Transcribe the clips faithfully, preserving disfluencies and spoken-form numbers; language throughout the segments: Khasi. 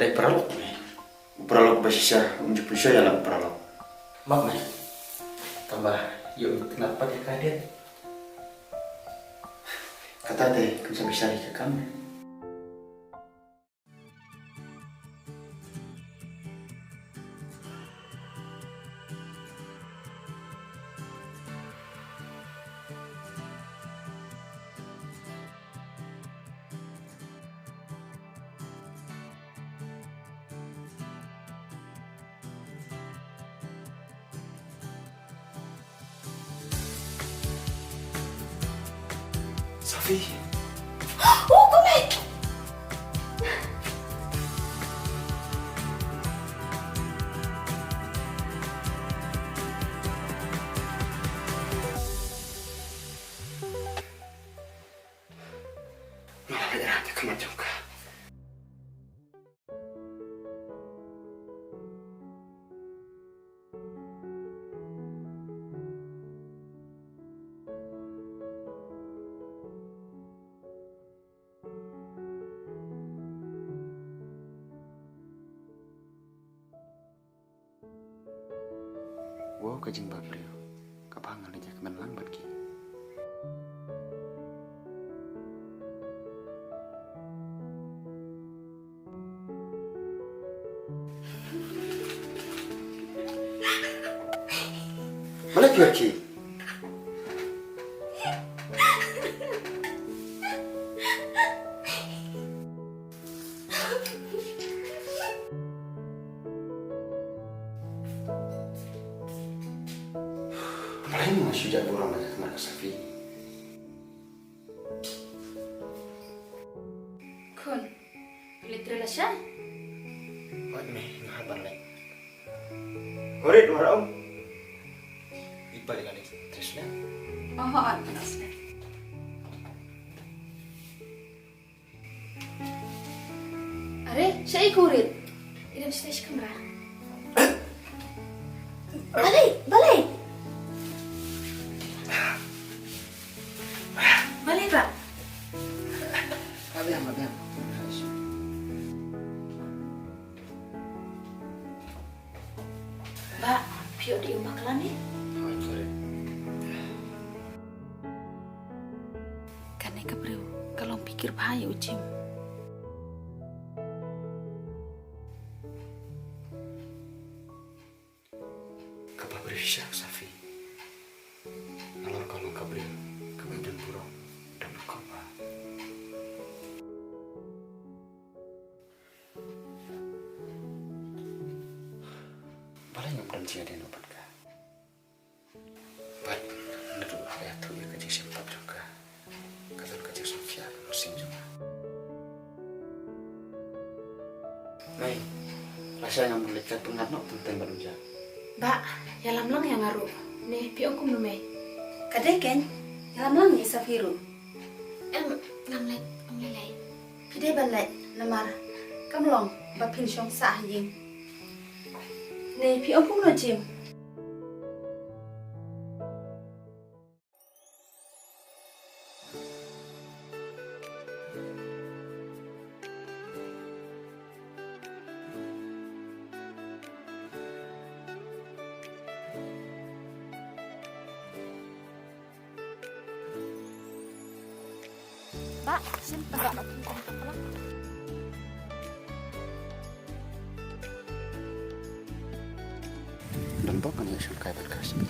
Ai paralok me. U paralok ba shisha um ju pynshoi ïa la u paralok. Mak me. Tang ba ïoh u tnat pat ïa ka dien. Kata te kam sa bishar ïa ka kam me. Safi. Oh, kumne. Nga la leh ïa ka khmat jong ka. Wow, ka jingbha briew kaba nga la ïa kmen lang bad ki. Balei phi ïa ki? Balei nga shu ïa burom ïa ka khmat ka Safi? Khun, phi leit trei lashai? Hooid me, nga hap ban leit. Horit, wara um. Ipa ila leit trei shlem. Oh, hooid, trei shlem. Are, shaei ko Rit? I dang sha kamra. Balei, balei? Balei ba? Ba biang, ba biang. Ba, phi ïoh dei u bakla ne? Hooid, sorry. Kane ka briew ka long pyrkhat bha ïa u Jim. Kaba briew shisha ka Safi. Nalor ka long ka briew kaba don burom, don burom bha. Balei ngam don jingïadei noh bad ka? Bad naduh ba ïathuh ïa ka jingshitom jong ka, ka don ka jingsngewsih ha ka mynsiem jong nga. Mei, lashai ngam dei leit kai pyngngad noh teng teng bad u Jack. Bah, ïalam lang ïa nga ruh. Ne phi ong kumno mei? Ka dei keiñ, ïalam lang ïa i Safi ruh. Em, ngam leit, ym lei lei. Phi dei ban leit namar kam long ba phin shong sah ha ïing. Ne phi ong kumno Jim? Bah, shen pynrah na phi tang ka plang. Don bok kan ïa shong kai bad ka shen.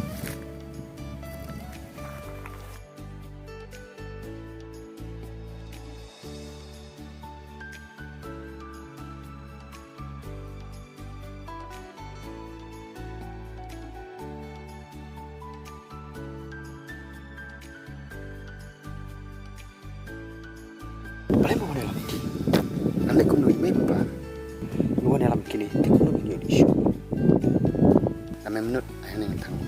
Balei mo wan ïalam ïa ki? Ngan leh kumno ïa mei papa? Mo wan ïalam ïa kine te kumno kin ïoh issue? Lam mynta ai hangne ngan thang.